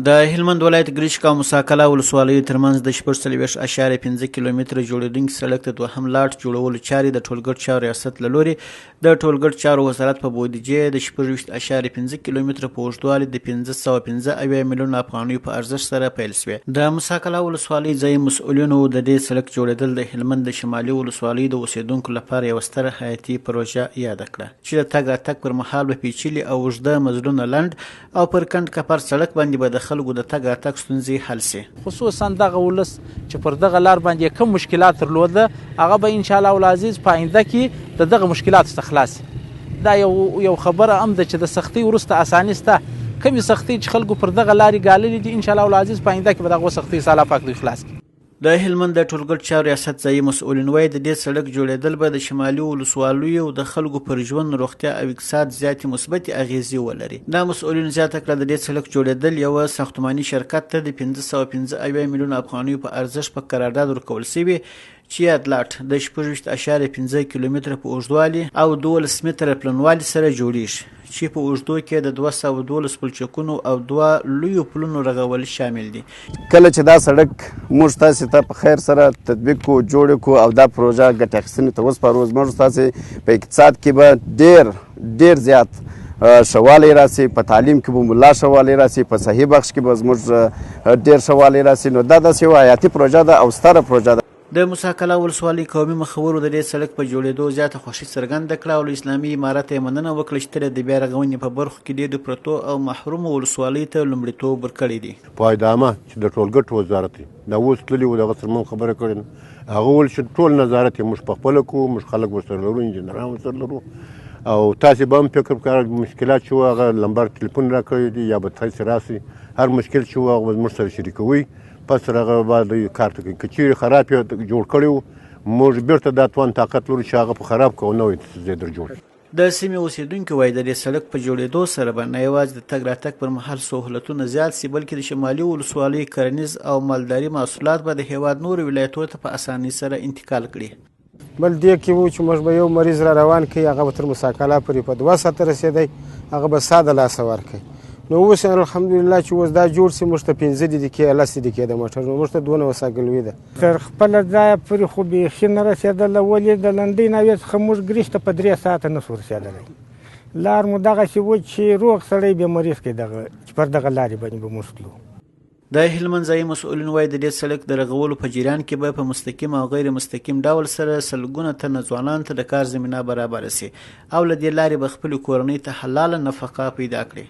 د هلمند ولایت ګرشک او موسی کلا ولسوالیو ترمنځ د 46.5 کیلومتره جوړېدونکي سړک د دوهم لاټ جوړولو چارې د ټولګټ چارو ریاست له لوري د ټولګټ چارو وزارت په بودیجې د 26.5 کیلومتره په اوږدوالي د 575 میلیونه افغانیو په ارزښت سره پیل شوې. د موسی کلا ولسوالۍ ځایي مسؤلینو د دې سړک جوړېدل د هلمند د شمالي ولسوالیو د اوسېدونکو لپاره یوه ستره حیاتي پروژه یاده کړه، چې د تګ راتګ پر مهال به پیچلي او اوږده مزلونه لنډ او پر کنډ کپر سړک باندې به د خلکو د تګ راتګ ستونزې حل شي. خصوصا دغه ولس چې پر دغه لار باندې یې کوم مشکلات درلوده، هغه به ان شاء الله العزیز په آینده کې د دغه مشکلاتو څخه خلاص شي. دا یو یو خبره هم ده چې د سختۍ وروسته اساني شته. کومې سختۍ چې خلکو پر دغه لارې ګاللې دي، ان شاء الله العزیز په آینده کې به د هغو سختیو څخه الله پاک دوی خلاص کړي. د هلمند د ټولګټ چارو ریاست ځایي مسؤلین وایي، د دې سړک جوړېدل به د شمالي ولسوالیو د خلکو پر ژوند، روغتیا او اقتصاد زیاتې مثبتې اغېزې ولري. دا مسؤلینو زیاته کړه، د دې سړک جوړېدل یوه ساختماني شرکت ته د 575 میلیونه افغانیو په ارزښت په قرارداد ورکول شوي، چې یاد لاټ د 26.5 کیلومتره په اوږدوالي او 12 متره پلنوالي سره جوړېږي، چې په اوږدو کې د 212 پلچکونو او دوه لویو پلونو رغول شامل دي. کله چې دا سړک موږ تاسې ته په خیر سره تطبیق کو، جوړ کو او دا پروژه ګټې اخیستنې ته وسپارو، زموږ تاسې په اقتصاد کې به ډېر ډېر زیات ښه والی راسي، په تعلیم کې به مو لا ښه والی راسي، په صحي بخش کې به زموږ ډېر ښه والی راسي. نو دا داسې یوه حیاتي پروژه ده او ستره پروژه ده. د موسی کلا ولسوالۍ قومي مخورو د دې سړک په جوړېدو زیاته خوښي څرګنده کړه او له اسلامي امارته یې مننه وکړه چې تل یې د بیا رغونې په برخو کې ډېرو پرتو او محرومو ولسوالیو ته لومړیتوب ورکړی دی. په ادامه چې د ټولګټو وزارت دی، دا اوس تللي وو، د هغه سره مونږ خبره کړې ده، هغه وویل چې ټول نظارت یې موږ په خپله کوو، موږ خلک ورسره لرو، انجینران ورسره لرو او تاسې به هم فکر وکړئ، مشکلات چې وو هغه لمبر تلیفون راکړی دی یا به تاسې راسئ، هر مشکل چې وو هغه به زموږ سره شریکوئ، پس تر هغه بعد دوی کار ته کوي. که چیرې خراب یې جوړ کړی وو، موږ بیرته دا توان طاقت لرو چې هغه په خراب کړو او نوی ځای در جوړ کړو. د سیمې اوسېدونکي وايي، د دې سړک په جوړېدو سره به نه یوازې د تګ راتګ پر مهال سهولتونه زیات شي، بلکې د شمالي ولسوالیو کرنیز او مالداري محصولات به د هېواد نورو ولایتو ته په اسانۍ سره انتقال کړي. بل دې کې وو چې موږ به یو مریض را روان کړي، هغه به تر موسی کلا پورې په 2 ساعته رسېدی، هغه به ساه د لاسه ورکړي. نو اوس الحمدلله چې اوس دا جوړ سي، موږ ته 5 دقیقې 10 دقیقې د موټر، نو موږ ته دونه وساګلوي ده. تر خپله ځایه پورې خو بیخي نه رسېدله، ولې د لنډۍ ناوې څخه موږ ګریش ته په 3 ساعته نه شو رسېدلی. لار مو دغسې و چې روغ سړی به مریض کړي، دغه چې پر دغه لارې باندې به موږ تلو. د هلمند ځایي مسؤلین وایي، د دې سړک د رغولو په جریان کې به په مستقیم او غیر مستقیم ډول سره سلګونه تنه ځوانانو ته د کار زمینه برابره شي او له دې لارې به خپلې کورنۍ ته حلاله نفقه پیدا کړي.